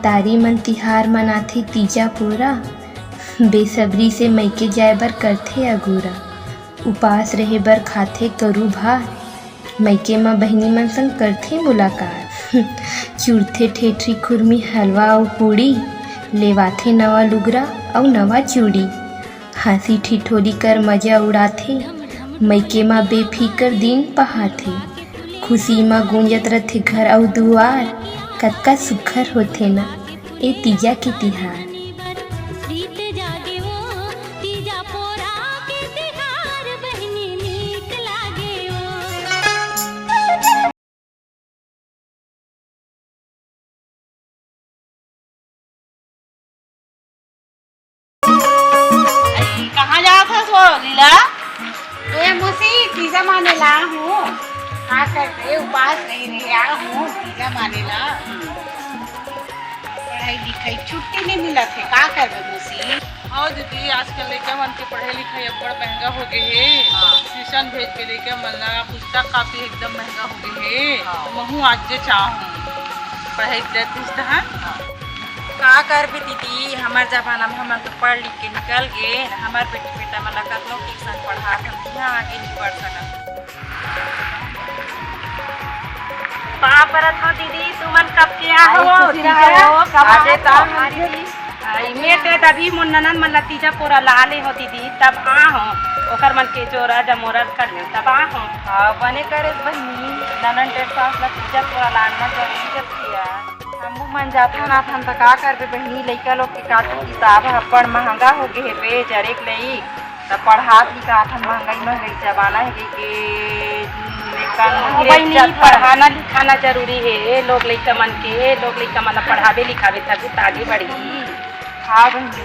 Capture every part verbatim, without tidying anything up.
तारी मन तिहार मनाथे तीजा पोरा, बेसब्री से मइके जाए बर करथे अगोरा। उपास रहे बर खाथे करू भार, मइके म बहिनी मन संग करथे मुलाकात। चुरथे ठेठरी खुरमी हलवा अउ पूड़ी, लेवाथे नवा लुगरा अउ नवा चूड़ी। हँसी ठिठोली कर मजा उड़ाथे, मइके म बेफिकर दिन पहाथे। खुशी म गूंजत रथे घर अउ दुआर, कतका सुग्घर होथे ना ए तीजा के तिहार। कहाँ जात हस वो, लीला? ए मौसी, तीजा माने ला हूँ। का करबे, उपास रही रही आ हूँ, तीजा माने ला। पढ़ाई लिखाई छुट्टी नहीं मिलत हे, का करबे मौसी? हाँ दीदी, आजकल लइका मन के पढ़ाई लिखाई अब्बड़ महंगा हो गए हे। हाँ। ट्यूशन भेज के लइका मन ला पुस्तक कापी एकदम महंगा हो गए हे। हाँ। महू आज जे चाहूँ पढ़ाई देतीस तहाँ। हाँ। का करबे दीदी, हमर जमाना में हमन तो पढ़ लिख के निकल गए, हमर बेटी बेटा मन ला कतनो ट्यूशन पढ़ात हन, इहाँ आगे नहीं बढ़ सकत। का परत हो दीदी, तुमन कब के आ हो? कब आजे आ हो? अरे दीदी, आ, मैं ते तभी मोर ननद मन ला तीजा पोरा ला ले हो दीदी, तब आ हो, ओकर मन के जोरा जमोरा कर ले, तब आ हो। हाँ, बने करे बहिनी, ननद डेढ़ सास ला तीजा पोरा लानना जरूरी रथे। हमू मन जाथन आथन त का करबे बहिनी, लइका लोग के कापी किताब ह अब्बड़ महंगा हो गे हे बे, जरे के लइक त पढ़ात लिखात हन, महंगाई महंगाई जमाना हे के, के, के, ओ बहिनी, पढ़ाना लिखाना जरूरी हे, लोग लइका मन के, लोग लइका मन ला पढ़ाबे लिखाबे तभी त आगे बढ़ही। हाँ बहिनी।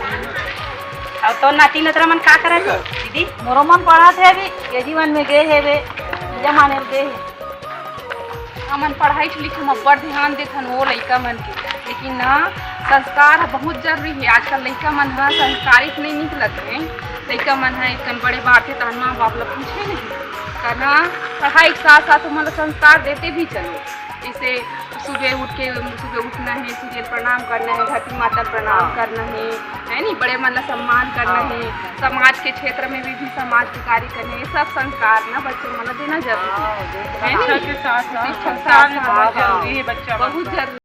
अउ तो नाती नतरा मन का करत हे दीदी? मोरो मन पढ़त हे अभी, केजी वन में गे हे बे, तीजा माने गे हे। हमन पढ़ाई लिखे म अब्बड़ ध्यान देथन वो लइका मन के, लेकिन ना, संस्कार ह बहुत जरूरी हे। आजकल लइका मन ह संस्कारित नहीं निकलत हे। लइका मन ह एकदम बड़े बात हे, तहन माँ बाप ला पूछे नहीं। त ना, पढ़ाई के साथ साथ ओमन ला संस्कार देते भी चलो। जैसे सुबह उठ के, सुबह उठना हे, सूर्य प्रणाम करना हे, धरती माता प्रणाम हाँ। करना हे, है नी, बड़े मन ला सम्मान करना हाँ। हे, समाज के क्षेत्र में भी, भी समाज के कार्य करना हे, ये सब संस्कार ना बच्चे मन ला देना जरूरी हाँ, हे, है नी? शिक्षा के साथ साथ शिक्षा के संस्कार साथ भी बहुत साथ जरूरी हे बच्चा बहुत मन बर। जरूरी।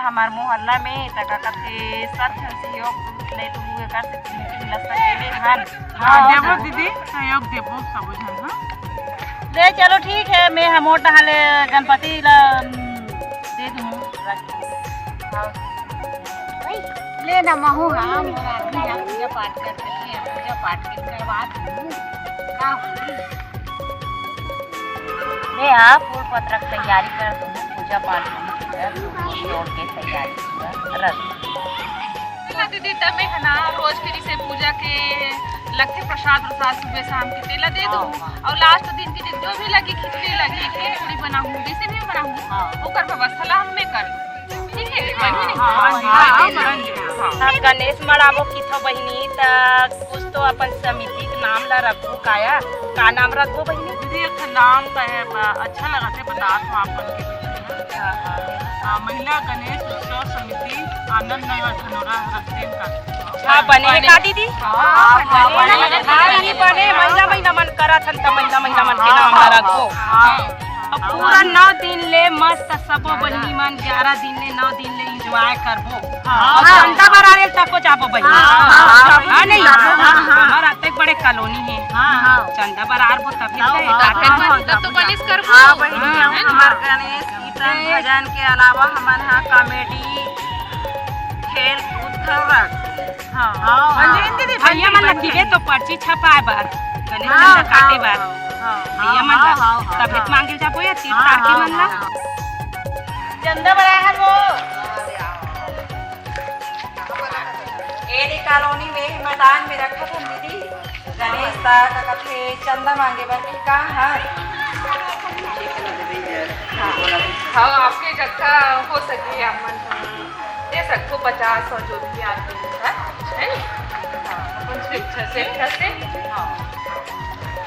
हमार मोहल्ला में त का कथे, सब झन सहयोग नहीं तो हुए कर से तीन तीन लस्सा के ले हन। हाँ, देबो दीदी, सहयोग देबो सबो झन, हाँ। ले चलो ठीक है, मैं हम ओट हाले गणपति ला, उम, दे दूँ, रख दूँ। ले ना महू, हाँ, मोर आदमी ला पूजा पाठ कर सके, पूजा पाठ के करवा दूँ। का होई? मैं हा फूल पत्र के तैयारी कर दूँ, पूजा पाठ के कर दूँ, जोड़ के तैयारी कर रख। ना दीदी, तब मैं है ना रोज के जैसे पूजा के लगथे प्रसाद, प्रसाद सुबह शाम के तेला दे दूँ, हाँ। और लास्ट दिन के दिन जो भी लगी, खिचड़ी लगी, खिचड़ी बनाऊँ, जैसे भी बनाऊँ, हाँ। ओकर व्यवस्था ला हम मैं कर दूँ। ठीक है, हाँ, बनी? हाँ, हाँ, हाँ, हाँ, हाँ, बनी। हाँ। हाँ, गणेश मड़ाबो किथो बहिनी, त कुछ तो अपन समिति के नाम ला रखबो काया? का नाम रखबो बहिनी? दीदी, एक ठो नाम का है, ब-, अच्छा लगा थे, बता दो आप मन के बीच में। हाँ, हाँ। हाँ, महिला गणेश उत्सव समिति आनंद नगर धनोरा रखते हैं का। हाँ, बने हे का दीदी? हाँ, हाँ, बने हे। हाँ, बने हे। हाँ, ये बने, महिला, महिला मन करत हन, त महिला, महिला मन के नाम ला रखबो। हाँ। अब पूरा नौ दिन ले मस्त सबो बहिनी मन, ग्यारह दिन ले, नौ दिन ले enjoy करबो। हाँ। और चंदा बरारे तको जाबो बहिनी। हाँ, हाँ, हाँ, हाँ, नहीं? हाँ, हाँ, हाँ। हमार अतेक बड़े कॉलोनी है। हाँ, हाँ। चंदा बरारबो तभी हाँ, तो हाँ, एक आते हाँ, हाँ, तब तो हाँ, बनिस करबो। हाँ, बहिनी, हाँ, है ना? हमार गणेश कीर्तन भजन के अलावा हमन हा comedy, खेल कूद घलो रख। हाँ। हाँ, हाँ। भैया मन ला दिबे तो पर्ची छपाए बर, गणेश हाँ, चंदा काटे बर। हाँ, हाँ। भैया मन ला, हाँ, हाँ, तबीयत हाँ। मांगे जाबो या तीर हाँ, तार के हाँ, मन ला। हाँ। चंदा बराए हन वो। एदे कॉलोनी में मैदान में रखत हन दीदी। गणेश दा का कथे चंदा मांगे बर के का हर। हाँ, हाँ, आपके जगह हो सके, आप मन दे सकथो पचास सौ जो भी आदमी है, है ना? हाँ, अपन स्वेच्छा से, स्वेच्छा से, हाँ।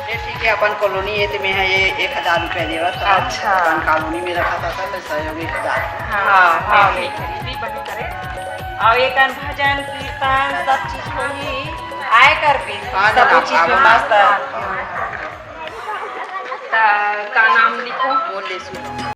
ये ठीक है, अपन कॉलोनी है, तो मैं है ये एक हजार रुपया देवत हूँ। अच्छा। अपन कॉलोनी में रखा था, तो सहयोग एक हजार। हाँ, हाँ, हाँ, हाँ। ठीक है, दीदी, बनी करे। और एक भजन, कीर्तन, सब चीज होही, आए कर भी, हाँ, सब जना, चीज में हाँ, मस्त है। हाँ। त का नाम लिखो? बोल ले सुन।